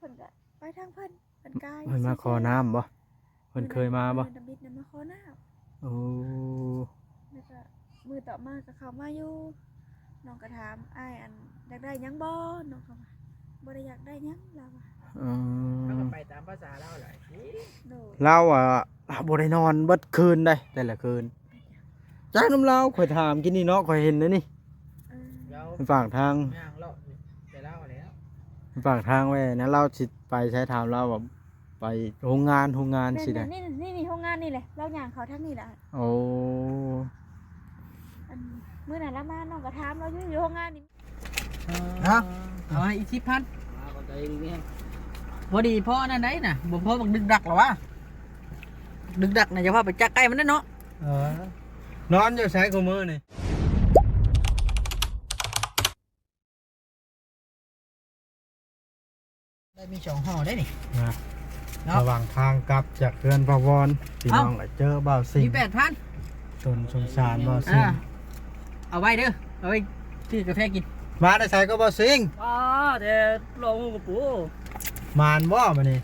ເພິ່ນກໍໄປທາງເພິ່ນ ເພິ່ນກາຍ ເພິ່ນມາຂໍນ້ຳບໍ່? ເພິ່ນເຄີຍມາບໍ່? ເພິ່ນນະມິດນະມາຂໍນ້ຳ. ໂອ້ ແລ້ວກໍມື້ຕໍ່ມາກໍເຂົ້າມາຢູ່ ນ້ອງກໍຖາມອ້າຍ ອັນ ຢາກໄດ້ຫຍັງບໍ່? ນ້ອງກໍວ່າ ບໍ່ໄດ້ຢາກໄດ້ຫຍັງ ລາວວ່າ. ອືມ ເຮົາກໍໄປຕາມພາສາລາວແຫຼະ. ໂດຍ ລາວວ່າ ລາວບໍ່ໄດ້ນອນເບິດຄືນໃດ ແຕ່ລະຄືນ. ຈັກນຳລາວ ຂ້ອຍຖາມກິນນີ້ເນາະ ຂ້ອຍເຫັນໃນນີ້ ເອີ ລາວ ໄປຝາກທາງ ຍ່າງເລາະແຕ່ລາວແລ້ວ ໄປຝາກທາງໄວ້ນະ. ລາວຊິໄປໃສ ຖາມລາວວ່າໄປໂຮງງານ ໂຮງງານຊິໄດ້ ແມ່ນໆ ນີ້ ນີ້ ນີ້ໂຮງງານນີ້ແຫຼະ ລາວຍ່າງເຂົ້າທາງນີ້ແຫຼະ. ໂອ້ ອັນ ມື້ນັ້ນລາວມາ ນ້ອງກໍຖາມລາວຢູ່ ຢູ່ໂຮງງານນີ້. ເອົາ ເອົາໃຫ້ອີກສິບພັນ ອ່າ ຂອບໃຈດີແຮງ. ພໍດີພໍອັນນັ້ນໄດ໋ນະ ບໍ່ພໍບັກດຶກດັກລະວະ ດຶກດັກນະ ຢ່າພາໄປຈັກໃກ້ມັນເດ້ເນາະ. ເອີ ນອນຢູ່ໃສຄູ່ມື້ນີ້? ໄດ້ມີສອງຫໍ່ໄດ໋ນີ້ນະ ເນາະ. ລະຫວ່າງທາງກັບຈາກເຮືອນພະວອນ ພີ່ນ້ອງ ເອົ້າ ກໍເຈີບ່າວສິງ ມີແປດພັນ ຕົນສົງສານບ່າວສິງ. ອ່າ ເອົາໄວ້ເດີ ເອົາໄວ້ຊື້ກາແຟກິນ. ມາແຕ່ໃສກໍບ່າວສິງ? ມາແຕ່ຫຼອງຫູກະປູ. ໝານບໍ່ມື້ນີ້?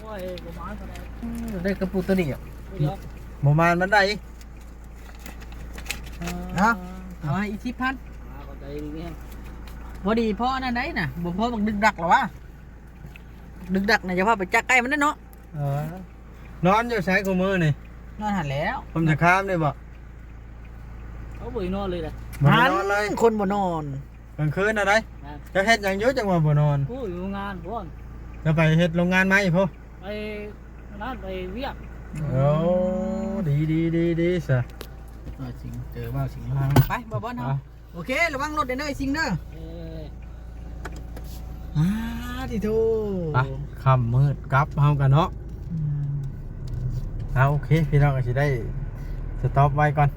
ໂອ້ຍ ບໍ່ໝານປານໃດ. ອືມ ໄດ້ກະປູໂຕນີ້ ໂຕດຽວ ບໍ່ໝານປານໃດ. ເອົາ ເອົາໃຫ້ອີກສິບພັນ ອ່າ ຂອບໃຈດີແຮງ. ພໍດີພໍອັນນັ້ນໄດ໋ນະ ບໍ່ພໍບັກດຶກດັກລະວະ ດຶກດັກນະ ຢ່າພາໄປຈັກໃກ້ມັນເດ້ເນາະ. ເອີ ນອນຢູ່ໃສຄູ່ມື້ນີ້? ນອນຫັ້ນແຫຼ້ວ ພົມສະຄາມນີ້ບໍ່? ເອົາ ບໍ່ໄດ້ນອນເລີຍນະ ບໍ່ໄດ້ນອນເລີຍ. ຫັ້ນ ຄົນບໍ່ນອນ ກາງຄືນນະໄດ໋. ແມ່ນ ເຈົ້າເຮັດຫຍັງຢູ່ຈັ່ງວ່າບໍ່ນອນ? ໂອ້ຍ ໂຮງງານພຸ້ນ ຈະໄປເຮັດໂຮງງານໃໝ່ພຸ້ນ. ໄປນັ້ນ ໄປວຽກ. ໂອ້ ດີໆໆໆ ຊະ ເອີ ສິງ ເຈີບ່າວສິງ ໄປ ບ່າວບອນເຮົາ. ເອົາ ໂອເຄ ລະວັງລົດເດີ ສິງເດີ. ເອີ ອາ ຕິໂທ ໄປ ຄ່ຳມືດກັບເຮົາກັນເນາະ. ອືມ ເອົາ ໂອເຄ ພີ່ນ້ອງກໍຊິໄດ້ສະຕັອບໄວ້ກ່ອນ.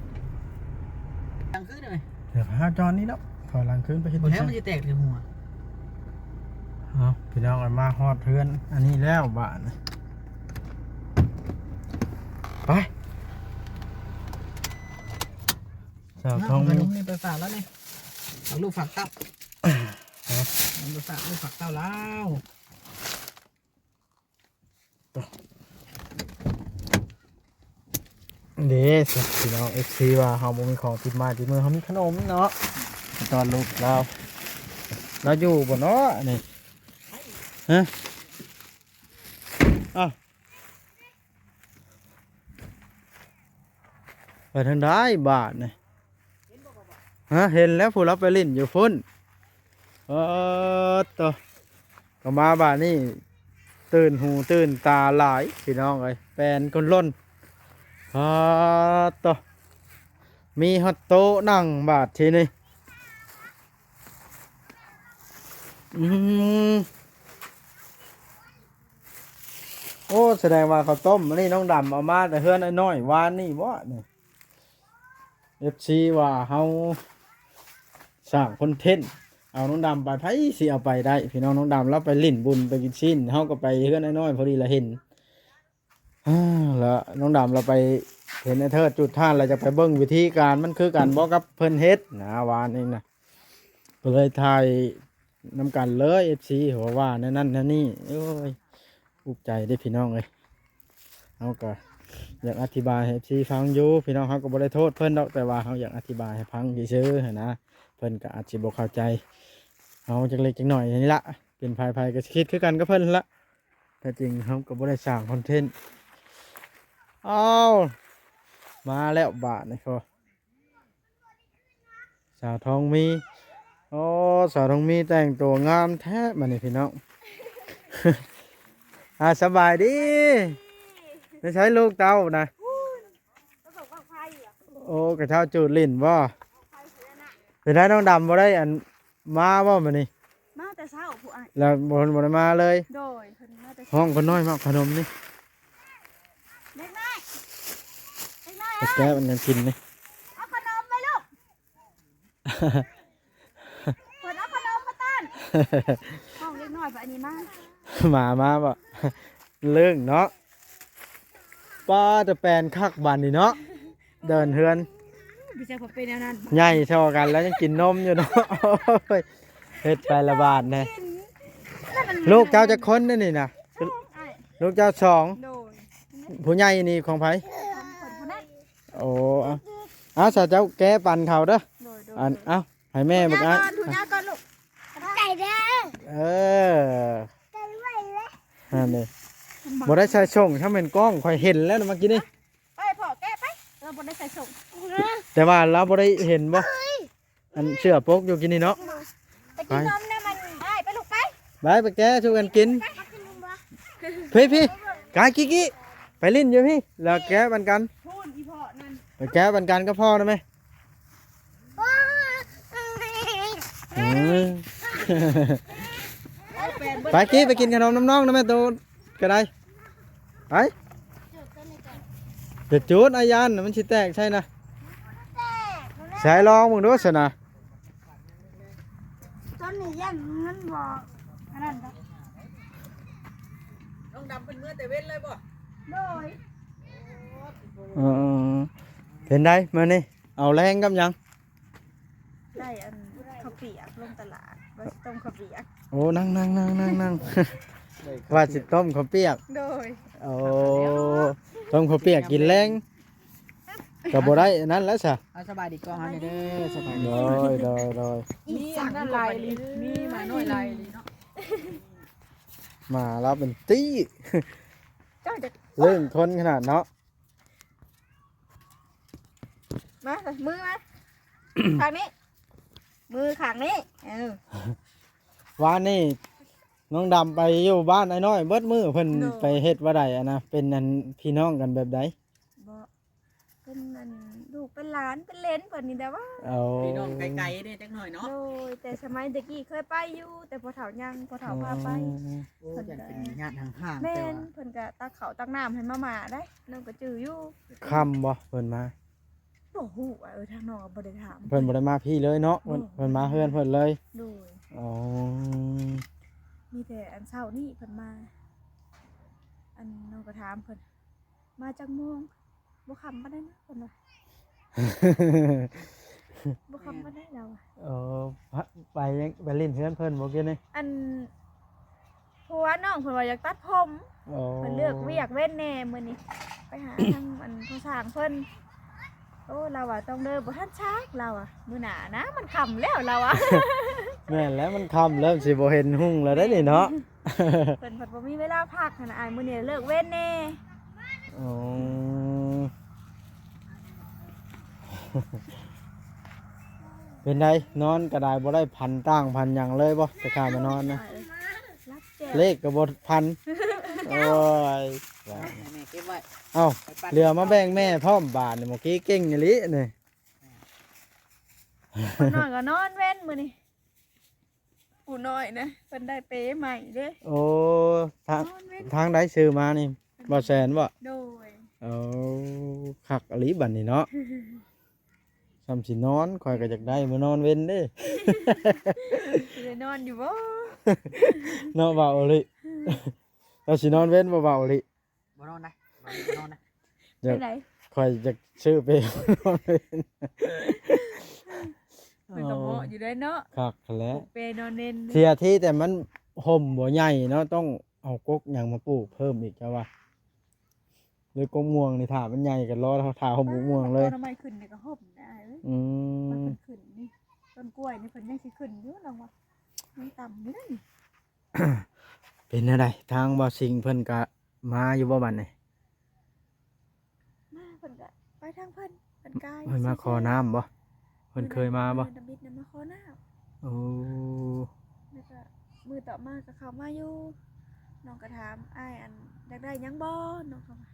ຫຼັງຄືນໄດ້ໄໝ? ດຽວເຮົາຈອດນີ້ເນາະ ຖອຍຫຼັງຄືນໄປເຮັດ ບໍ່ແທ້ ມັນຊິແຕກໃສ່ຫົວ. ເອົາ ພີ່ນ້ອງ ມາຮອດເຮືອນອັນນີ້ແລ້ວບາດນີ້ ໄປ. ສາວທອງມີ ເອົາຂະໜົມນີ້ໄປຝາກລາວນີ້ ຝາກລູກຝາກເຕົ້າ. ຮະ? ເອົາໄປຝາກລູກຝາກເຕົ້າລາວ. ເດ້ ພີ່ນ້ອງ ເອັຟຊີ ວ່າເຮົາບໍ່ມີຂອງຕິດໄມ້ຕິດມື ເຮົາມີຂະໜົມເນາະ ໄປຕ້ອນລູກລາວ. ລາວຢູ່ບໍ່ເນາະອັນນີ້? ຮະ? ອ້າວ ໄປທາງໃດບາດນີ້? ຮະ? ເຫັນແລ້ວ ຜູ້ລາວໄປຫຼິ້ນຢູ່ພຸ້ນ. ເອີ ໂຕ ກໍມາບາດນີ້ ຕື່ນຫູຕື່ນຕາຫຼາຍ ພີ່ນ້ອງເອີຍ ແປນຄົນຫຼົ່ນ. ອາ ໂຕ ມີຮອດໂຕະນັ່ງບາດທີນີ້. ອືມ ໂອ້ ສະແດງວ່າເຂົ້າຕົ້ມອັນນີ້ນ້ອງດຳເອົາມາແຕ່ເຮືອນອ້າຍນ້ອຍວານນີ້ບໍນີ້? ເອັຟຊີ ວ່າເຮົາສ້າງຄອນເທັນ ເອົານ້ອງດຳໄປ ໃຜຊິເອົາໄປໄດ້ ພີ່ນ້ອງ. ນ້ອງດຳລາວໄປຫຼິ້ນບຸນໄປກິນຊີ້ນ ເຮົາກໍໄປເຮືອນອ້າຍນ້ອຍ ພໍດີລະເຫັນ. ອາ ລະນ້ອງດຳລາວໄປເຫັນອ້າຍເທີດຈຸດທານ ລະຈະໄປເບິ່ງວິທີການມັນຄືກັນບໍ່ກັບເພິ່ນເຮັດນະ ວານນີ້ນະ ກໍເລີຍຖ່າຍນຳກັນເລີຍ ເອັຟຊີ ເພາະວ່າແນວນັ້ນແນວນີ້. ໂອ້ຍ ອຸກໃຈເດ້ພີ່ນ້ອງເອີຍ. ເຮົາກໍຢາກອະທິບາຍໃຫ້ເອັຟຊີຟັງຢູ່ ພີ່ນ້ອງ. ເຮົາກໍບໍ່ໄດ້ໂທດເພິ່ນດອກ ແຕ່ວ່າເຮົາຢາກອະທິບາຍໃຫ້ຟັງຊື່ໆຫັ້ນນະ. ເພິ່ນກໍອາດຊິບໍ່ເຂົ້າໃຈເຮົາຈັກເລັກຈັກໜ້ອຍນີ້ລະ. ເປັນໃຜໆກໍຊິຄິດຄືກັນກັບເພິ່ນຫັ້ນລະ. ແທ້ຈິງເຮົາກໍບໍ່ໄດ້ສ້າງຄອນເທັນ. ອ້າວ ມາແລ້ວບາດນີ້ ສາວທອງມີ. ໂອ້ ສາວທອງມີແຕ່ງຕົວງາມແທ້ບັດນີ້ພີ່ນ້ອງ. ອາ ສະບາຍດີ. ໄປໃສລູກເຕົ້ານະ? ໂອ້ ກະເຈົ້າຈູດຫຼິ້ນບໍ່? ເປັນໄດ ນ້ອງດຳບໍ່ໄດ້ອັນ ມາບໍ່ມື້ນີ້? ມາແຕ່ເຊົ້າຜູ້ອ້າຍ ແລ້ວບໍ່ ບໍ່ໄດ້ມາເລີຍ. ໂດຍ ເພິ່ນມາແຕ່ ຮ້ອງຄົນນ້ອຍມາເອົາຂະໜົມນີ້. ເດັກນ້ອຍ ເດັກນ້ອຍ ໄປແກະມັນຍັງກິນນີ້ ເອົາຂະໜົມໄວ້ລູກ. ເພິ່ນເອົາຂະໜົມມາຕ້ອນ ຫ້ອງເດັກນ້ອຍບາດນີ້ມາ ໝາມາບໍ່? ເລິ້ງເນາະ. ປ້າ ແຕ່ແປນຄັກບາດນີ້ເນາະ. ເດີນເຮືອນ ບໍ່ຈັກວ່າເປັນແນວນັ້ນ ໃຫຍ່ທໍ່ກັນແລ້ວຍັງກິນນົມຢູ່ເນາະ. ໂອ້ຍ ເຮັດໄປລະບາດແດ່. ກິນ ລູກເຈົ້າຈັກຄົນເດ້ນີ້ນະ? ສອງອ້າຍ ລູກເຈົ້າສອງ. ໂດຍ. ຜູ້ໃຫຍ່ນີ້ຂອງໃຜ? ຂອງຄົນຜູ້ນັ້ນ. ໂອ້ ເອົາ ເອົາ ສາເຈົ້າແກະປັນເຂົາເດີ້. ໂດຍ ໂດຍ. ອັນ ເອົາ ໃຫ້ແມ່ບັກອ້າຍ ທຸຍາກ່ອນລູກ. ຂອບໃຈເດີ້. ເອີ ໃຈໄວເລີຍ ນັ້ນເດ້. ບໍ່ໄດ້ໃສ່ສົ້ງ ຖ້າແມ່ນກ້ອງຂ້ອຍເຫັນແລ້ວນະ ມາກີ້ນີ້. ໄປພໍ່ແກະໄປ ລາວບໍ່ໄດ້ໃສ່ສົ້ງ. ແຕ່ວ່າລາວບໍ່ໄດ້ເຫັນບໍ່? ອັນເສື້ອປົກຢູ່ກີ້ນີ້ເນາະ. ໄປກິນນມນຳມັນອ້າຍ ໄປລູກໄປ. ໄປ ໄປແກະສູ່ກັນກິນ. ໄປ ໄປກິນນມບໍ່? ພີ້ໆ ກາຍກີ້ໆ ໄປຫຼິ້ນຢູ່ພີ້ ແລ້ວແກະປັນກັນ. ພຸ້ນ ອີພໍ່ນັ້ນ ໄປແກະປັນກັນກັບພໍ່ນະແມ່. ເອີ ໄປກີ້ ໄປກິນຂະໜົມນຳນ້ອງນະແມ່ໂຕ ກໍໄດ້ ໄປ. ຢ່າຈູດ ອາຍານ ມັນຊິແຕກໃສ່ນະ. ໃສ່ລອງເບິ່ງດູຊັ້ນນະ. ຕອນນີ້ຢ້ານມັນບໍ່ອັນນັ້ນດອກ. ນ້ອງດຳເພິ່ນເມືອແຕ່ເວັນເລີຍບໍ່? ໂດຍ. ເອີ ເປັນໃດມື້ນີ້ ເອົາແລງກັບຫຍັງ? ໄດ້ອັນເຂົ້າປຽກລົງຕະຫຼາດ ວ່າຊິຕົ້ມເຂົ້າປຽກ. ໂອ້ ນັ່ງໆໆໆ ວ່າຊິຕົ້ມເຂົ້າປຽກ. ໂດຍ. ໂອ້ ຕົ້ມເຂົ້າປຽກກິນແລງ ກໍບໍ່ໄດ້ອັນນັ້ນແລ້ວຊະ. ເອົາ ສະບາຍດີກ່ອນເຮົາແດ່ເດີ. ສະບາຍດີ. ໂດຍ ໂດຍ ໂດຍ. ມີອັນນັ້ນຫຼາຍອີ່ຫຼີ ມີໝານ້ອຍຫຼາຍອີ່ຫຼີເນາະ. ໝາລາວເປັນຕີ້ ເຈົ້າຈະເລື່ອງຄົນຂະໜາດເນາະ. ມາ ມືມາ ຂ້າງນີ້ ມືຂ້າງນີ້. ເອີ ວານນີ້ນ້ອງດຳໄປຢູ່ບ້ານອ້າຍນ້ອຍເບິດມື້ ເພິ່ນ ໂດຍ ໄປເຮັດວ່າໃດອັນນະ ເປັນອັນພີ່ນ້ອງກັນແບບໃດ? ບໍ່ ເປັນອັນລູກເປັນຫຼານເປັນເຫຼນເພິ່ນນີ້ແຫຼະວ່າ. ໂອ້ ພີ່ນ້ອງໄກໆເດ້ຈັກໜ້ອຍເນາະ. ໂດຍ. ແຕ່ສະໄໝແຕ່ກີ້ເຄີຍໄປຢູ່ ແຕ່ພໍ່ເຖົ້າຍັງ ພໍ່ເຖົ້າພາໄປ. ອໍ ໂອ້ ເພິ່ນກໍເປັນຍາດຫ່າງໆ. ແມ່ນ. ແຕ່ວ່າເພິ່ນກໍຕັກເຂົ້າຕັກນ້ຳໃຫ້ມາມ່າໄດ໋ ນ້ອງກໍຈື່ຢູ່. ຄ່ຳບໍ່ເພິ່ນມາ? ບໍ່ຮູ້ວ່າ ເອີ ທາງນ້ອງກໍບໍ່ໄດ້ຖາມ. ເພິ່ນບໍ່ໄດ້ມາພີ້ເລີຍເນາະ. ໂດຍ. ເພິ່ນ ເພິ່ນມາເຮືອນເພິ່ນເລີຍ. ໂດຍ. ອໍ ມີແຕ່ອັນເຊົ້ານີ້ເພິ່ນມາ ອັນນ້ອງກໍຖາມເພິ່ນ ມາຈັກໂມງ? ບໍ່ຄ່ຳປານໃດນະ ເພິ່ນວ່າ ບໍ່ຄ່ຳປານໃດລາວວ່າ. ເອີ ໄປ ໄປຫຼິ້ນເຮືອນເພິ່ນບໍ່ກີ້ນີ້? ອັນ ຜົວນ້ອງເພິ່ນວ່າຢາກຕັດຜົມ. ໂອ້ ເພິ່ນເລືອກວຽກເວັ້ນແດ່ມື້ນີ້ ໄປຫາທາງອັນພໍ່ຊ່າງເພິ່ນ. ໂອ້ ລາວວ່າຕ້ອງເດີ ບໍ່ທັນຊັກ ລາວວ່າ ມື້ໜ້ານະ ມັນຄ່ຳແລ້ວ ລາວວ່າ. ແມ່ນແລ້ວ ມັນຄ່ຳແລ້ວ ຊິບໍ່ເຫັນຮຸ່ງແລ້ວເດ້ນີ້ເນາະ. ເພິ່ນພັດບໍ່ມີເວລາພັກຫັ້ນນະ ອ້າຍ ມື້ນີ້ເລີກເວັນແດ່. ອໍ ເປັນໃດ ນອນກໍໄດ້ ບໍ່ໄດ້ຝັນຕ່າງຝັນຫຍັງເລີຍບໍ່ ແຕ່ຂ້າມານອນນະ? ເລກກໍບໍ່ຝັນ. ໂອ້ຍ ໃຫ້ແມ່ເກັບໄວ້. ເອົ້າ ເຫຼືອມາແບ່ງແມ່ພ້ອມບາດນີ້ ເມື່ອກີ້ເກັ່ງອີ່ຫຼີນີ້. ເພິ່ນນອນກໍນອນເວັນມື້ນີ້. ປູນ້ອຍນະ ເພິ່ນໄດ້ເປໃໝ່ເດ້. ໂອ້ ທາງ ທາງໃດຊື້ມານີ້ ບ່າວແສນບໍ່? ໂດຍ. ໂອ້ ຄັກອີ່ຫຼີບັດນີ້ເນາະ. ຊ່ຳຊິນອນ ຂ້ອຍກໍຢາກໄດ້ມານອນເວັນເດ້. ຊິໄດ້ນອນຢູ່ບໍ່? ເນາະ ບ່າວໂອລິ ເຈົ້າຊິນອນເວັນບໍ່ ບ່າວໂອລິ? ບໍ່ນອນນະ ບໍ່ນອນນະ. ຢາກ ເປັນໃດ? ຂ້ອຍຢາກຊື້ເປນອນເວັນ. ມັນກໍເໝາະຢູ່ເດ້ເນາະ. ຄັກແຫຼະ ປູກເປນອນເວັນ. ເສຍທີແຕ່ມັນຮົ່ມບໍ່ໃຫຍ່ເນາະ ຕ້ອງເອົາກົກຫຍັງມາປູກເພີ່ມອີກ ເຈົ້າວ່າ ຫຼືກົກມ່ວງນີ້ ຖ້າມັນໃຫຍ່ກໍລໍຖ້າຮົ່ມກົກມ່ວງເລີຍ. ຕົ້ນໄມ້ຂຶ້ນນີ້ກໍຮົ່ມໄດ້ເອີຍ. ອືມ ມັນຂຶ້ນນີ້ ຕົ້ນກ້ວຍນີ້ເພິ່ນຍັງຊິຂຶ້ນຢູ່ ລອງວ່າ ຍັງຕ່ຳຢູ່ເດ້. ເປັນແນວໃດ ທາງບ່າວສິງເພິ່ນກະມາຢູ່ບໍ່ບັດນີ້? ມາ ເພິ່ນກະໄປທາງເພິ່ນ ເພິ່ນກາຍ ເພິ່ນມາຂໍນ້ຳບໍ່? ເພິ່ນເຄີຍມາບໍ່? ມື້ນັ້ນ ມື້ດຳບິດນະມາຂໍນ້ຳ. ໂອ້ ແລ້ວກະມື້ຕໍ່ມາກະເຂົ້າມາຢູ່ ນ້ອງກະຖາມອ້າຍ ອັນ ຢາກໄດ້ຫຍັງບໍ່? ນ້ອງເຂົາວ່າ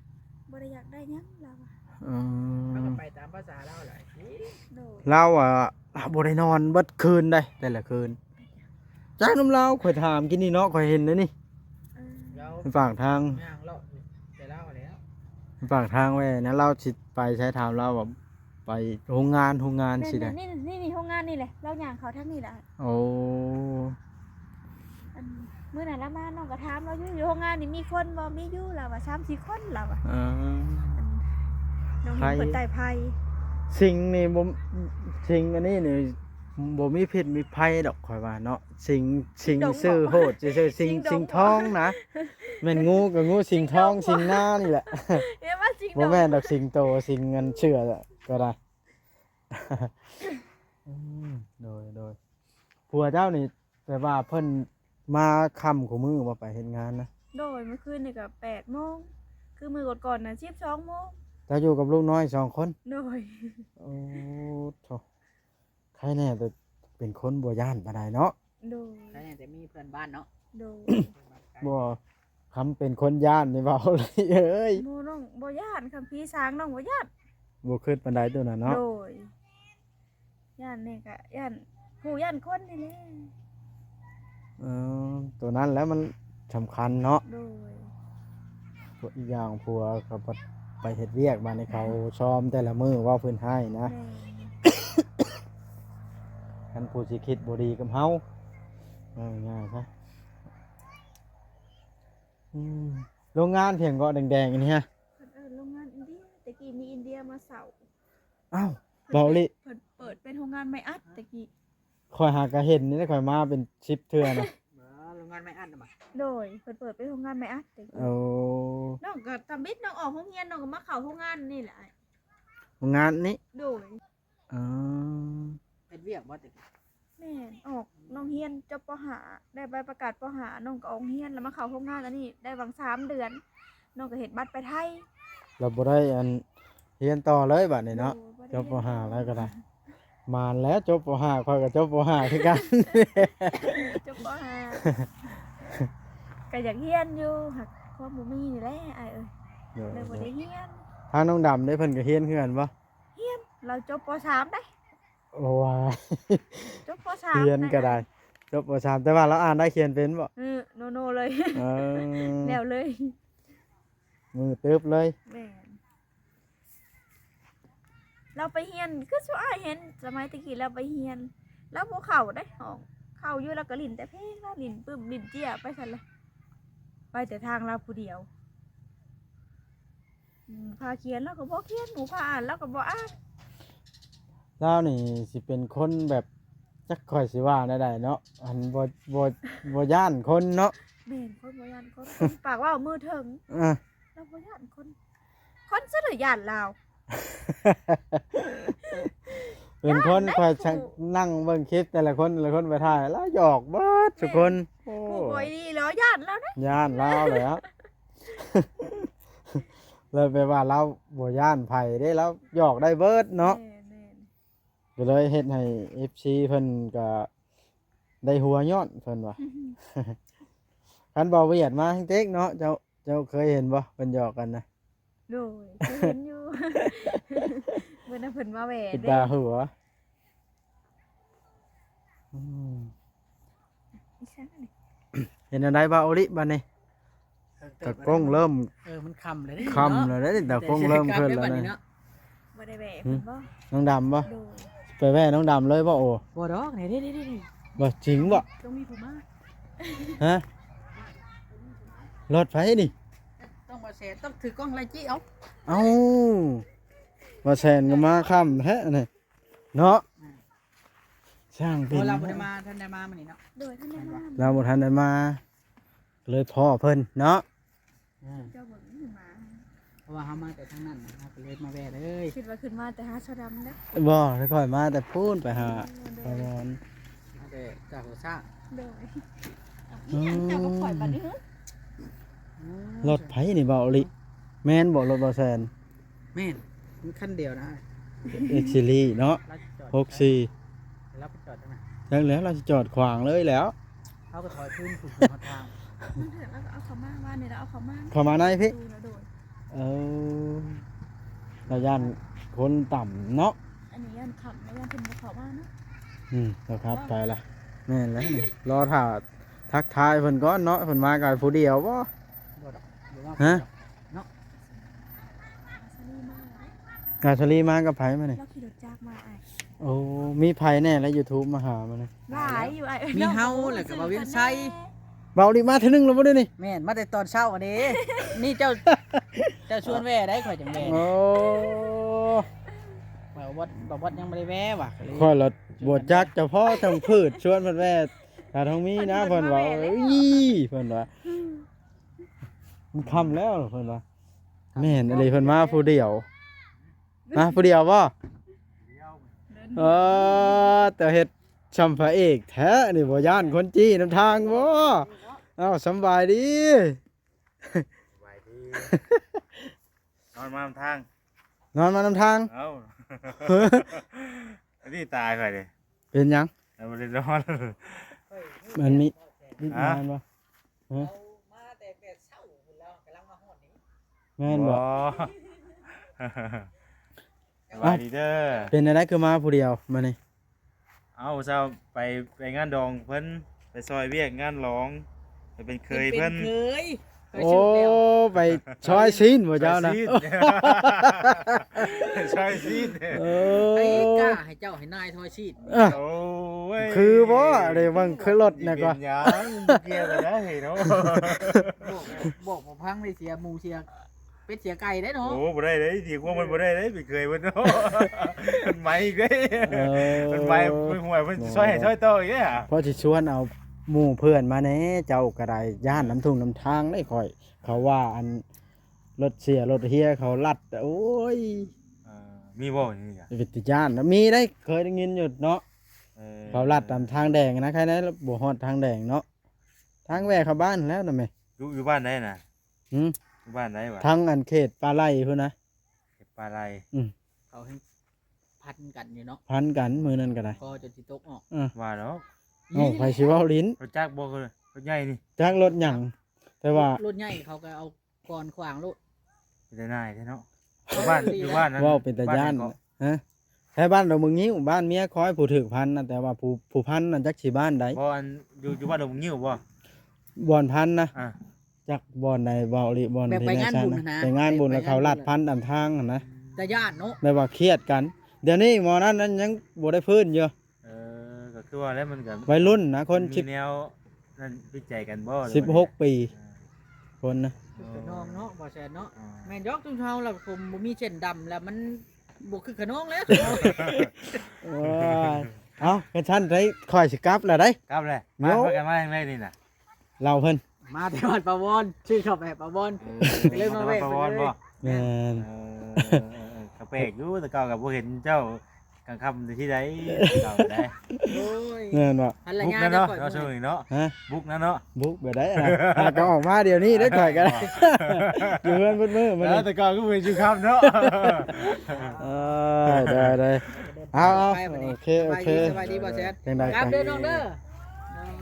ບໍ່ໄດ້ຢາກໄດ້ຫຍັງ ລາວວ່າ. ອືມ ເຮົາກໍໄປຕາມພາສາລາວແຫຼະ. ໂດຍ. ລາວ ອ່າ ລາວບໍ່ໄດ້ນອນເບິດຄືນໃດ ແຕ່ລະຄືນ. ຈັກນຳລາວ ຂ້ອຍຖາມກິນນີ້ເນາະ ຂ້ອຍເຫັນແລ້ວນີ້. ເອີ ລາວ ປາກທາງ ຍ່າງເລາະແຕ່ລາວແລ້ວ ປາກທາງແວ່ນະ ລາວຊິໄປໃສ ຖາມລາວວ່າໄປໂຮງງານ ໂຮງງານຊິໄດ້. ແມ່ນ ນີ້ ນີ້ ໂຮງງານນີ້ແຫຼະ ລາວຍ່າງເຂົ້າທາງນີ້ແຫຼະ. ໂອ້ ອັນ ມື້ນັ້ນລາວມາ ນ້ອງກໍຖາມລາວຢູ່ ຢູ່ໂຮງງານນີ້ມີຄົນບໍ່? ມີຢູ່ ລາວວ່າ ສາມສີ່ຄົນ ລາວວ່າ. ເອີ ອັນ ນ້ອງເຫັນເພິ່ນໄຕ້ໄຜ່ ສິງນີ້ບໍ່ ສິງອັນນີ້ນີ້ ບໍ່ມີພິດມີໄພດອກ ຂ້ອຍວ່າເນາະ. ສິງ ສິງຊື່ໂຫດຊື່ໆ ສິງ ສິງທອງນະ. ແມ່ນງູກໍງູສິງທອງ ສິງນານີ້ແຫຼະ. ເອີ້ນວ່າສິງ ບໍ່ແມ່ນດອກສິງໂຕ ສິງອັນເຊື່ອກໍໄດ້. ອືມ ໂດຍ ໂດຍ. ຜົວເຈົ້ານີ້ ແບບວ່າເພິ່ນມາຄ່ຳຄູ່ມື້ບໍ່ ໄປເຮັດງານນະ? ໂດຍ ມື້ຄືນນີ້ກໍແປດໂມງ ຄືມື້ກ່ອນໆນະສິບສອງໂມງ. ເຈົ້າຢູ່ກັບລູກນ້ອຍສອງຄົນ? ໂດຍ. ໂອ້ໂທ້ ໃຄແນ່ແຕ່ເປັນຄົນບໍ່ຢ້ານປານໃດເນາະ. ໂດຍ. ໃຄແນ່ແຕ່ມີເພື່ອນບ້ານເນາະ. ໂດຍ. ບໍ່ ຄຳເປັນຄົນຢ້ານນີ້ເວົ້າເລີຍເອີຍ. ບໍ່ ນ້ອງບໍ່ຢ້ານ ຄຳຜີສາງນ້ອງບໍ່ຢ້ານ. ບໍ່ຄຶດປານໃດໂຕນັ້ນເນາະ. ໂດຍ. ຢ້ານແດ່ກໍຢ້ານຜູ້ຢ້ານຄົນນີ້ແຫຼະ. ເອີ ໂຕນັ້ນແຫຼະມັນສຳຄັນເນາະ. ໂດຍ. ອີກຢ່າງຜົວກໍໄປເຮັດວຽກ ບາດນີ້ເຂົາຊອມແຕ່ລະມື້ ເວົ້າພື້ນຮ້າຍນະ. ແມ່ນ. ຄັນຜູ້ຊິຄິດບໍ່ດີກັບເຮົາ ເວົ້າງ່າຍໆຊະ. ອືມ ໂລງງານພຽງເກາະແດງໆອັນນີ້ຮະ? ເພິ່ນເອີ້ນໂລງງານອິນເດຍ ແຕ່ກີ້ມີອິນເດຍມາເຊົ່າ. ອ້າວ ເວົ້າອີ່ຫຼີ. ເພິ່ນເປີດເປັນໂຮງງານໄມ້ອັດແຕ່ກີ້. ຂ້ອຍຫາກະເຫັນນີ້ແຫຼະ ຂ້ອຍມາເປັນສິບເທື່ອນະ. ບໍ່ ໂຮງງານໄມ້ອັດນະບໍ່? ໂດຍ ເພິ່ນເປີດເປັນໂຮງງານໄມ້ອັດແຕ່ກີ້. ໂອ້ ນ້ອງກໍທຳອິດ ນ້ອງອອກໂຮງຮຽນ ນ້ອງກໍມາເຂົ້າໂຮງງານນີ້ແຫຼະ. ໂຮງງານນີ້? ໂດຍ. ອໍ ເຮັດວຽກບໍ່ແຕ່ກີ້? ແມ່ນ ອອກ ນ້ອງຮຽນຈົບປໍຫ້າ ໄດ້ໃບປະກາດປໍຫ້າ ນ້ອງກໍອອກໂຮງຮຽນ ແລ້ວມາເຂົ້າໂຮງງານອັນນີ້ໄດ້ຫວ່າງສາມເດືອນ ນ້ອງກໍເຮັດບັດໄປໄທ. ແລ້ວບໍ່ໄດ້ອັນຮຽນຕໍ່ເລີຍບາດນີ້ເນາະ. ໂດຍ ບໍ່ໄດ້ຮຽນຕໍ່. ຈົບປໍຫ້າແລ້ວກໍໄດ້ ໝານແລ້ວ. ຈົບປໍຫ້າ ຂ້ອຍກໍຈົບປໍຫ້າຄືກັນ. ຈົບປໍຫ້າ ກໍຢາກຮຽນຢູ່ ຫາກຄວາມບໍ່ມີນີ້ແຫຼະອ້າຍເອີຍ. ໂດຍ ເລີຍບໍ່ໄດ້ຮຽນ. ທາງນ້ອງດຳເດ້ ເພິ່ນກໍຮຽນຄືກັນບໍ່? ຮຽນ ລາວຈົບປໍສາມເດ້. ໂອ້ ຈົບປໍສາມ ຮຽນກໍໄດ້ ຈົບປໍສາມ ແຕ່ວ່າລາວອ່ານໄດ້ຂຽນເປັນບໍ່? ເອີ ໂນໆເລີຍ. ເອີ ແນວເລີຍ ມືຕຶບເລີຍ. ແມ່ນ. ລາວໄປຮຽນ ຄືຊຸອ້າຍເຫັນສະໄໝແຕ່ກີ້ລາວໄປຮຽນ ລາວບໍ່ເຂົ້າເດ້ຫ້ອງ ເຂົ້າຢູ່ລາວກໍຫຼິ້ນແຕ່ເພງ ລາວຫຼິ້ນປຶ້ມຫຼິ້ນເຈ້ຍໄປຊັ້ນລະ ໄປແຕ່ທາງລາວຜູ້ດຽວ. ອືມ ພາຂຽນລາວກໍບໍ່ຂຽນ ໝູ່ພາອ່ານລາວກໍບໍ່ອ່ານ. ລາວນີ້ຊິເປັນຄົນແບບ ຈັກຂ້ອຍຊິວ່າແນວໃດເນາະ ອັນບໍ່ ບໍ່ ບໍ່ຢ້ານຄົນເນາະ. ແມ່ນ ຄົນບໍ່ຢ້ານຄົນ ຄົນປາກເວົ້າມືເຖິງ. ເອີ ລາວບໍ່ຢ້ານຄົນ ຄົນຊະເລີຍຢ້ານລາວ. ເປັນຄົນຂ້ອຍນັ່ງເບິ່ງຄລິບແຕ່ລະຄົນ ແຕ່ລະຄົນໄປຖ່າຍ ລາວຢອກເບິດທຸກຄົນ. ແມ່ນ. ໂອ້ ຜູ້ບໍ່ດີລາວຢ້ານລາວເດ້ ຢ້ານລາວແລ້ວ. ແລ້ວແປວ່າລາວບໍ່ຢ້ານໃຜເດ້ ລາວຢອກໄດ້ເບິດເນາະ. ແມ່ນໆ. ກໍເລີຍເຮັດໃຫ້ເອັຟຊີເພິ່ນກໍໄດ້ຫົວຍ້ອນເພິ່ນວ່າ. ຄັນບໍ່ວຽດມາແຮງເຕັກເນາະ ເຈົ້າ ເຈົ້າເຄີຍເຫັນບໍ່ເພິ່ນຢອກກັນນະ? ໂດຍ ເຄີຍເຫັນຢູ່ ມື້ນັ້ນເພິ່ນມາແວ່ເດ້ ເປັນຕາຫົວ. ອືມ ອີຫຍັງອັນນີ້ ເຮັດແນວໃດບ່າວໂອລິບາດນີ້? ຕາກົງເລີ່ມ ເອີ ມັນຄ່ຳແລ້ວເດ້ ຄ່ຳແລ້ວເດ້ ຕາກົງເລີ່ມຂຶ້ນແລ້ວນະ. ບໍ່ໄດ້ແວ່ເພິ່ນບໍ່? ນ້ອງດຳບໍ່? ໂດຍ. ໄປແວ່ນ້ອງດຳເລີຍບໍ່? ໂອ້ ບໍ່ດອກ ນີ້ໆໆໆ ບໍ່ ຈິງບໍ່? ຕ້ອງມີຜູ້ມາ. ຮະ? ລົດໃຜນີ້? ຕ້ອງບໍ່ແຊນ ຕ້ອງຖືກ້ອງໄລ່ຈິເອົາ. ເອົ້າ ບໍ່ແຊນກໍມາຄ່ຳແທ້ນີ້ເນາະ. ອືມ ຊ່າງເປັນ ໂອ້ ລາວບໍ່ໄດ້ມາ ທັນໄດ້ມາມື້ນີ້ເນາະ. ໂດຍ ທັນໄດ້ມາ ລາວບໍ່ທັນໄດ້ມາ ເລີຍພໍ້ເພິ່ນເນາະ. ອືມ ເຈົ້າເບິ່ງຂຶ້ນມາ ເພາະວ່າເຮົາມາແຕ່ທາງນັ້ນນະ ເຮົາກໍເລີຍມາແວ່ເລີຍ. ຄິດວ່າຂຶ້ນມາແຕ່ຫາຊາວດຳເດ້. ບໍ່ ຂ້ອຍມາແຕ່ພຸ້ນໄປຫາ ໂດຍ ປະມານ ມາແຕ່ຈາກຫົວຊ້າງ. ໂດຍ. ອືມ ເຈົ້າກັບຂ້ອຍບັດນີ້ ອືມ ລົດໃຜນີ້ບ່າວໂອລິ? ແມ່ນບໍ່ລົດບ່າວແຊນ? ແມ່ນ ມັນຄັນດຽວນະ ເອັກຊີລີເນາະ ຫົກສີ່ ລາວໄປຈອດຈັ່ງໃດ? ຈັກແລ້ວ ລາວຊິຈອດຂວາງເລີຍແລ້ວ. ເຮົາກໍຖອຍຄືນສູ່ຫົວທາງ ມັນເຖື່ອລາວກໍເອົາເຂົ້າມາ ວານນີ້ລາວເອົາເຂົ້າມາ ເຂົ້າມາໃນພີ້. ໂດຍ. ເອີ ລາວຢ້ານຄົນຕ່ຳເນາະ. ອັນນີ້ຢ້ານຄ່ຳ ລາວຢ້ານເພິ່ນບໍ່ເຂົ້າມາເນາະ. ອືມ ລາວຂັບໄປລະ. ແມ່ນແລ້ວນີ້ ລໍຖ້າທັກທາຍເພິ່ນກ່ອນເນາະ. ເພິ່ນມາກັບຜູ້ດຽວບໍ່? ບໍ່ດອກ ບໍ່ວ່າ ຮະ? ເນາະ ອາຊາລີມາກັບໃຜມື້ນີ້? ລາວຂີ່ລົດຈັກມາອ້າຍ. ໂອ້ ມີໃຜແດ່ລະຢູທູບມາຫາມື້ນີ້? ຫຼາຍຢູ່ອ້າຍເອີຍ. ມີເຮົາ ແລ້ວກໍບ່າວວຽງໄຊ. ບ່າວໂອລິມາເທື່ອໜຶ່ງແລ້ວບໍ່ເດນີ້? ແມ່ນ ມາແຕ່ຕອນເຊົ້າຫັ້ນເດ. ນີ້ເຈົ້າ ເຈົ້າຊວນແວ່ໄດ໋ ຂ້ອຍຈັ່ງແວ່. ໂອ້ ບ່າວ ວັດ ບໍ່ວັດຍັງບໍ່ໄດ້ແວ່ວ່ະ ຂ້ອຍລະບໍ່ຈັກ ເຈົ້າພໍ່ທາງພືດຊວນເພິ່ນແວ່ ຖ້າທາງມີນະ ເພິ່ນວ່າ ເອີຍ ເພິ່ນວ່າ ມັນຄ່ຳແລ້ວ ເພິ່ນວ່າ ແມ່ນອີ່ຫຼີ ເພິ່ນມາຜູ້ດຽວ ມາຜູ້ດຽວບໍ່? ເອີ ແຕ່ເຮັດຊ່ຳພະເອກແທ້ນີ້ ບໍ່ຢ້ານຄົນຈີນນຳທາງບໍ່? ເອົ້າ ສຳບາຍດີ ສະບາຍດີ ນອນມານຳທາງ ນອນມານຳທາງ ເອົ້າ ອັນນີ້ຕາຍໄປເດ້ ເປັນຫຍັງ? ເອົາບໍ່ໄດ້ນອນ ມັນມີ ຮະ? ເຮົາມາແຕ່ແປດເຊົ້າພຸ້ນແລ້ວ ກຳລັງມາຮອດນີ້ ແມ່ນບໍ່? ບໍ່ ສະບາຍດີເດີ ເປັນແນວໃດຄືມາຜູ້ດຽວມື້ນີ້? ເອົາ ເຊົ້າໄປ ໄປງານດອງເພິ່ນ ໄປຊ່ອຍວຽກງານຫຼອງ ໄປເປັນເຂີຍເພິ່ນ ເປັນເຂີຍ ໂອ້ ໄປຊ່ອຍຊີ້ນບໍ່ເຈົ້ານະ? ຊ່ອຍຊີ້ນ ຊ່ອຍຊີ້ນ ເອີ ໃຜກ້າໃຫ້ເຈົ້າໃຫ້ນາຍຊ່ອຍຊີ້ນ? ເອີ ໂອ້ຍ ຄືບໍ່ ໄດ້ເບິ່ງຄືລົດນະກໍ ເປັນຫຍັງ ບໍ່ກ່ຽວກັນນະເຮີ້ຍເນາະ ບອກ ບອກບໍ່ຟັງໄດ້ເສຍໝູເສຍ ເປັດເສຍໄກ່ໄດ້ເນາະ ໂອ້ ບໍ່ໄດ້ເດ້ ຕີຄວາມເພິ່ນບໍ່ໄດ້ເດ້ ໄປເຄີຍເພິ່ນເນາະ ມັນໄໝອີກເດ້ ເອີ ມັນໄໝ ມັນຫ່ວຍ ເພິ່ນຊິຊ່ອຍໃຫ້ຊ່ອຍຕໍ່ອີກເດ້ ພໍຊິຊວນເອົາໝູ່ເພື່ອນມາແດ່ ເຈົ້າກໍໄດ້ ຢ້ານນຳທົ່ງນຳທາງເດ້ຂ້ອຍ ເຂົາວ່າອັນລົດເສຍລົດເຮຍເຂົາລັດ ໂອ້ຍ ເອີ ມີບໍ່ນີ້ກະ ເປັນຕາຢ້ານນະ ມີໄດ໋ ເຄີຍໄດ້ຍິນຢູ່ເນາະ ເອີ ເຂົາລັດຕາມທາງແດງນະ ໃຄແນ່ບໍ່ຮອດທາງແດງເນາະ ທາງແວ່ເຂົ້າບ້ານແລ້ວນະແມ່ ຢູ່ ຢູ່ບ້ານໃດນະ? ຫື? ຢູ່ບ້ານໃດວະ? ທາງອັນເຂດປ່າໄລ່ພຸ້ນນະ ເຂດປ່າໄລ່ ອືມ ເຂົາແຮ່ງພັນກັນຢູ່ເນາະ ພັນກັນມື້ນັ້ນກໍໄດ້ ກໍຈົນຊິຕົກອອກ ເອີ ວ່າດອກ ເອົ້າ ໄຜຊິເວົ້າຫຼິ້ນ ລົດຈັກບໍ່? ລົດໃຫຍ່ນີ້ ຈັກລົດຫຍັງ ແຕ່ວ່າລົດໃຫຍ່ເຂົາກໍເອົາກ່ອນຂວາງໂລດ ເປັນຕາໜ່າຍແທ້ເນາະ ຢູ່ບ້ານ ຢູ່ບ້ານນັ້ນ ເວົ້າເປັນຕາຢ້ານ ບ້ານໃດເກາະ ຮະ? ແຖວບ້ານດອກບຶງງິ້ວ ບ້ານເມຍຂ້ອຍຜູ້ຖືກພັນນະ ແຕ່ວ່າຜູ້ ຜູ້ພັນນັ້ນຈັກຊິບ້ານໃດ ບໍ່ ອັນ ຢູ່ ຢູ່ບ້ານດອກບຶງງິ້ວບໍ່? ບ່ອນພັນນະ ອ່າ ຈັກບ່ອນໃດ ເວົ້າອີຫຼີ່ ບ່ອນ ແບບໄປງານບຸນຫັ້ນນະ ໄປງານບຸນແລ້ວເຂົາລັດພັນຕາມທາງຫັ້ນນະ ຕາຢ້ານເນາະ ແບບວ່າຄຽດກັນ ດຽວນີ້ໝໍນັ້ນນັ້ນຍັງບໍ່ໄດ້ຟື້ນຢູ່ ເອີ ກໍຄືວ່າແລ້ວ ມັນກໍໄວລຸ້ນນະ ຄົນ ມັນມີສິບ ແນວນັ້ນຜິດໃຈກັນບໍ່ ສິບຫົກປີ ເອີ ຄົນນະ ຄຶກຂະນອງເນາະ ບໍ່ແຊນເນາະ ອ່າ ແມ່ນດອກ ຊຸມເຮົາລະຄົນບໍ່ມີເສັ້ນດຳລະ ມັນບໍ່ຄຶກຂະນອງແລ້ວ ໂອ້ຍ ເອົ້າ ຄັນຊັ້ນໄດ້ ຂ້ອຍຊິກັບລະໄດ໋ ກັບແລ້ວ ມາ ພາກັນມາຈັ່ງໃດນີ້ນະ ເລົ່າເພິ່ນ ມາແຕ່ວັດປາວອນ ຊື້ເຂົ້າໄປໃຫ້ປາວອນ ເອີ ເລີຍມາແວະ ມາແຕ່ວັດປາວອນບໍ່? ແມ່ນ ເອີ ເອີ ເອີ ກໍແປກຢູ່ ແຕ່ເກົ່າກໍບໍ່ເຫັນເຈົ້າ ກາງຄ່ຳທີ່ໃດ ເຈົ້າໄດ້ ໂອ້ຍ ແມ່ນບໍ່? ພັນລະຍາ ບຸກແລ້ວເນາະ ເຈົ້າຊ່ວງນີ້ເນາະ ຮະ? ບຸກແລ້ວເນາະ ບຸກແບບໃດນະ? ຫາກໍອອກມາດຽວນີ້ເດ້ ຂ້ອຍກໍໄດ້ ຢູ່ເຮືອນເບິດມື້ມື້ນີ້ ແຕ່ເກົ່າກໍບໍ່ເຫັນຢູ່ຄ່ຳເນາະ ເອີ ໄດ້ໆ ເອົາ ເອົາ ໂອເຄ ໂອເຄ ສະບາຍດີ ສະບາຍດີ ບໍ່ແຊນ ຈັ່ງໃດ ກັບເດີນ້ອງເດີ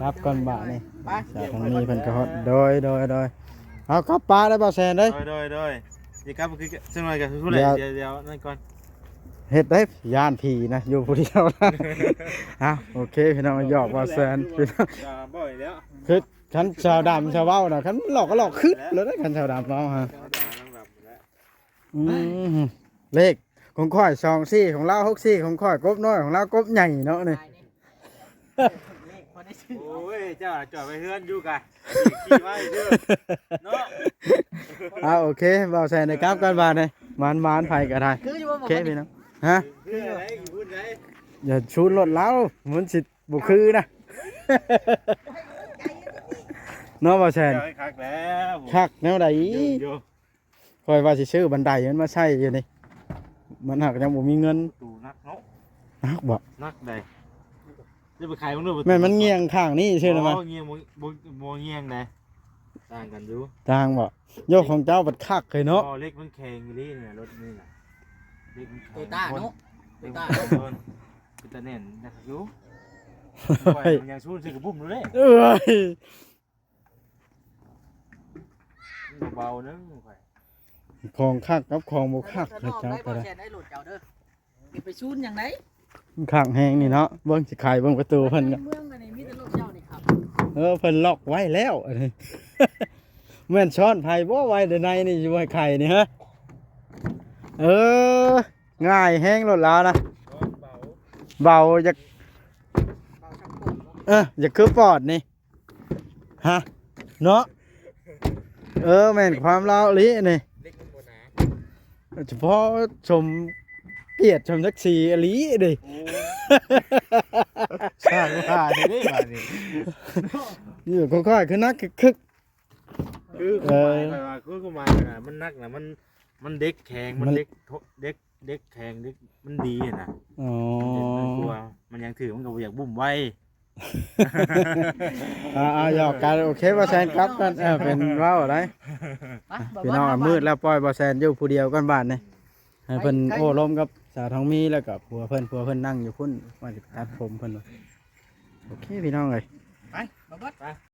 ກັບກ່ອນບາດນີ້ ໄປ ສາທາງນີ້ເພິ່ນກໍຮອດ ໂດຍ ໂດຍ ໂດຍ ເອົາ ກັບປະໄດ້ບໍ່ແຊນເດ້ ໂດຍ ໂດຍ ໂດຍ ຊິກັບຄື ຈັກໜ່ອຍກໍຄືແຫຼະ ດຽວ ດຽວ ດຽວນັ້ນກ່ອນ ເຮັດໄດ້ ຢ້ານຜີນະ ຢູ່ຜູ້ດຽວນະ ເອົາ ໂອເຄ ພີ່ນ້ອງ ຢອກບໍ່ແຊນ ພີ່ນ້ອງ ອ່າ ບໍ່ອີກແລ້ວ ຄືຄັນຊາວດຳຊາວເວົ້ານະ ຄັນຫຼອກກໍຫຼອກຄຶດແລ້ວເດ້ ຄັນຊາວດຳເວົ້າຮະ ອືມ ເລກຂອງຂ້ອຍສອງສີ່ ຂອງລາວຫົກສີ່ ຂອງຂ້ອຍກົບນ້ອຍ ຂອງລາວກົບໃຫຍ່ເນາະນີ້ ໂອ້ຍ ເຈົ້າຈອດໄວ້ເຮືອນຢູ່ກະຂີ່ມາຊື່ເນາະ ເອົາ ໂອເຄ ເວົ້າໃສ່ໃນກັບກັນບາດນີ້ ໝານໆ ໃຜກໍໄດ້ ຄືຢູ່ບໍ່ ໂອເຄ ພີ່ນ້ອງ ຮະ ຄືໃດ ຄືໃດ ຢ່າຊູນລົດລາວ ມັນຊິບໍ່ຄືນະ ເນາະ ບໍ່ແຊນ ເຈົ້າໃຫ້ຄັກແລ້ວ ຄັກແນວໃດ ຢູ່ ຂ້ອຍວ່າຊິຊື້ບັນໄດມັນມາໃສ່ຢູ່ນີ້ ມັນຫາກຍັງບໍ່ມີເງິນ ປະຕູໜັກເນາະ ໜັກບໍ່? ໜັກໃດ໋ ຈະໄປໄຂມັນດູ ແມ່ນມັນງຽງຂ້າງນີ້ຊື່ນະ ບໍ່ ມັນງຽງ ບໍ່ ບໍ່ ບໍ່ງຽງໃດ໋ ຕ່າງກັນຢູ່ ຕ່າງບໍ່? ໂຍ ຂອງເຈົ້າບັດຄັກເລີຍເນາະ ບໍ່ ເຫຼັກມັນແຂງອີ່ຫຼີນີ້ ລົດນີ້ນະ ເຫຼັກມັນແຂງ ໂຕຕ້າເນາະ ໂຕຕ້າ ເປັນຕາແໜ້ນນະຢູ່ ໂອ້ຍ ມັນຍັງຊູນໃສ່ກະບຸ້ມຢູ່ເດ້ ເອີຍ ມັນເບົາເດີ ຂອງຄັກກັບຂອງບໍ່ຄັກ ເຈົ້າກໍໄດ້ ແຊນໄດ້ໂຫຼດເຈົ້າເດີ ຢ່າໄປຊູນຫຍັງໃດ ມັນຄັກແຮງນີ້ເນາະ ເບິ່ງຊິໄຂເບິ່ງປະຕູເພິ່ນກໍ ເມືອງອັນນີ້ມີແຕ່ລົດເຈົ້ານີ້ຄັບ ເອີ ເພິ່ນລັອກໄວ້ແລ້ວ ອັນນີ້ ແມ່ນຊ້ອນໃຜບໍ່ ໄວ້ໃນນີ້ ຢູ່ໃຫ້ໄຂນີ້ ຮະ ເອີ ງ່າຍແຮງລົດລາວນະ ເບົາ ຢາກ ເອີ ຢາກຄືຟອດນີ້ ຮະ ເນາະ ເອີ ແມ່ນຄວາມລາວອີ່ຫຼີນີ້ ເຫຼັກມັນບໍ່ໜາ ສະເພາະຊົມ ປຽດຊ່ຳຈັກສີອີ່ຫຼີເດ້. ໂອ້ ສ້າງວ່າເດ້ບາດນີ້ ຢູ່ຄ່ອຍໆ ຄືໜັກຄຶກໆ ຄື ເອີ ຄືໝາຍ ຂ້ອຍວ່າ ຄື ຄືໝາຍ ມັນໜັກນະ ມັນ ມັນເດັກແຂງ ມັນ ມັນເດັກ ເດັກ ເດັກແຂງ ເດັກ ມັນດີຫັ້ນນະ. ອໍ ມັນເຮັດມັນກົວ ມັນຫຍັງຖືກ ມັນກໍບໍ່ຢາກບຸ້ມໄວ. ອ່າໆ ຫຍອກກັນ. ໂອເຄ ບໍ່ແຊນກັບກັນ ເອີ ເປັນເວົ້າໄດ໋. ໄປ ພີ່ນ້ອງ ມືດແລ້ວ ປ່ອຍບໍ່ແຊນຢູ່ຜູ້ດຽວກ່ອນບາດນີ້ ໃຫ້ເພິ່ນ ໄປ ໂອ້ລົມກັບສາວທອງມີ ແລ້ວກໍຜົວເພິ່ນ ຜົວເພິ່ນນັ່ງຢູ່ພຸ້ນ ວ່າຊິຕັດຜົມເພິ່ນວ່າ. ໂອເຄ ພີ່ນ້ອງເອີຍ ໄປ ບໍ່ເບິດ ໄປ.